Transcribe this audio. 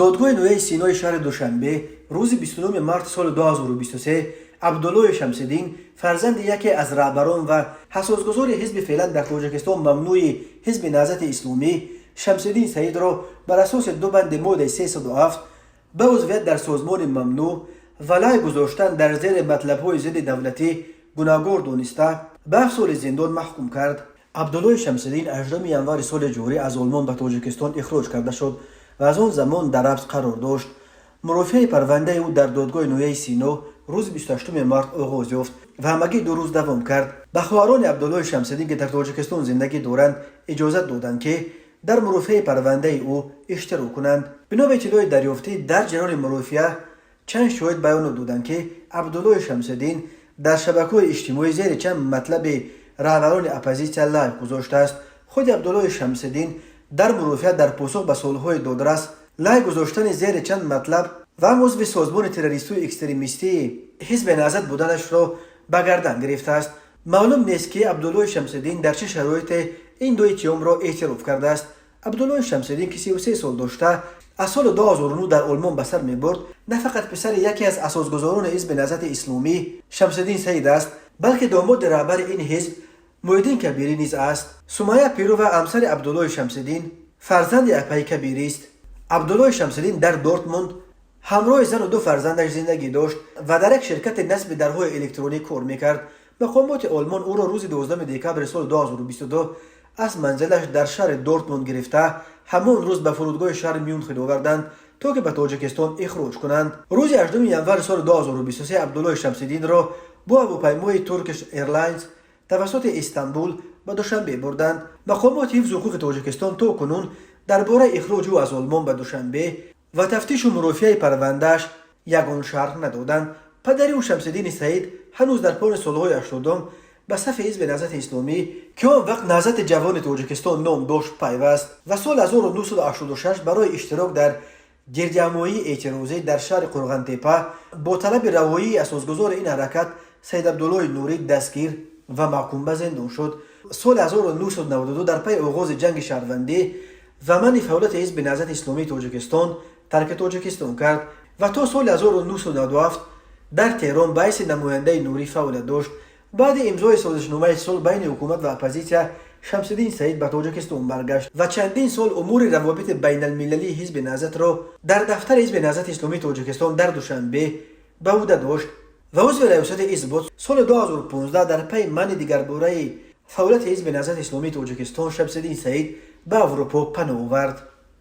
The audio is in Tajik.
Додгоҳи ноҳияи Синои шаҳри Душанбе рӯзи 29 марти соли 2023 Абдуллои Шамсиддин, фарзанди яке аз раҳбарон ва асосгузори ҳизби феълан дар Тоҷикистон мамнӯи Ҳизби Наҳзати Исломӣ, Шамсиддин Саидро бар асоси ду банди моддаи 307 ба узвият дар созмони мамнӯъ ва лайк гузоштан дар зери матлабҳои зидди давлатӣ гунаҳгор дониста, ба 7 соли зиндон маҳкум кард. Абдуллои Шамсиддин 18 январи соли ҷорӣ аз Олмон ба Тоҷикистон ихроҷ карда шуд ва аз он замон дар ҳабс қарор дошт. Мурофиаи парвандаи ӯ дар додгоҳи ноҳияи Сино рӯзи 28 март оғоз ёфт ва ҳамагӣ 2 рӯз давом кард. Ба хоҳарони Абдуллои Шамсиддин, ки дар Тоҷикистон зиндагӣ доранд, иҷозат доданд, ки дар мурофиаи парвандаи ӯ иштирок кунанд. Бино ба иттилои дарёфтӣ, дар ҷараёни мурофиа чанд шоҳид баёнот доданд, ки Абдуллои Шамсиддин дар шабакаҳои иҷтимоӣ зери чанд матлаби раҳбарони оппозитсия лайк гузоштааст. Худи Абдуллои Шамсиддин дар мурофиа дар посух ба суолҳои додрас лайк гузоштани зери чанд матлаб ва ҳам узви созмони террористию экстремистии Ҳизби Наҳзат буданашро ба гардан гирифтааст. Маълум нест, ки Абдуллои Шамсиддин дар чӣ шароите ин ду иттиҳомро эътироф кардааст. Абдуллои Шамсиддин, ки 33 сол дошта, аз соли 2009 дар Олмон ба сар мебурд, на фақат писари яке аз асосгузорони Ҳизби Наҳзати Исломӣ, Шамсиддин Саид аст, балки домоди раҳбари ин ҳизб, Муҳиддин Кабирӣ низ аст. Сумайя Пирова, ҳамсари Абдуллои Шамсиддин, фарзанди апаи Кабирист. Абдуллои Шамсиддин дар Дортмунд ҳамроҳи зану ду фарзандаш зиндагӣ дошт ва дар як ширкати насби дарҳои электронӣ кор мекард. Мақомоти Олмон ӯро рӯзи 12 декабри соли 2022 аз манзилаш дар шаҳри Дортмунд гирифта, ҳамон рӯз ба фурудгоҳи шаҳри Мюнхен оварданд, то ки ба Тоҷикистон ихроҷ кунанд. Рӯзи 8 январи соли 2023 Абдуллои Шамсиддинро бо ҳавопаймои Turkish Airlines тавассути Истанбул ба Душанбе бурданд. Мақомоти ҳифзи ҳуқуқи Тоҷикистон то кунун дар бораи ихроҷи ӯ аз Олмон ба Душанбе ва тафтишу мурофиаи парвандааш ягон шарҳ надоданд. Падари ӯ, Шамсиддини Саид, ҳанӯз дар поёни солҳои 80-ум ба сафи Ҳизби Наҳзати Исломӣ, ки он вақт Наҳзати ҷавони Тоҷикистон ном дошт, пайваст ва соли 1986 барои иштирок дар гирдиҳамоии эътирозӣ дар шаҳри Қурғантепа бо талаби равоии асосгузори ин ҳаракат, Саид Абдуллои Нурӣ, дастгир ва маҳкум ба зиндон шуд. Соли 1992 дар пайи оғози ҷанги шаҳрвандӣ ва манъи фаъолияти Ҳизби Наҳзати Исломии Тоҷикистон тарки Тоҷикистон кард ва то соли 1997 дар Теҳрон ба ҳайси намояндаи Нурӣ фаъолият дошт. Баъди имзои созишномаи сулҳ байни ҳукумат ва оппозитсия, Шамсиддин Саид ба Тоҷикистон баргашт ва чандин сол умури равобити байналмилалии Ҳизби Наҳзатро дар дафтари Ҳизби Наҳзати Исломии Тоҷикистон дар Душанбе ба ӯҳда дошт ва узви раёсати ҳизб буд. Соли 2015 дар пайи манъи дигарбораи фаъолияти Ҳизби Наҳзати Исломии Тоҷикистон, Шамсиддин Саид ба Аврупо паноҳ овард.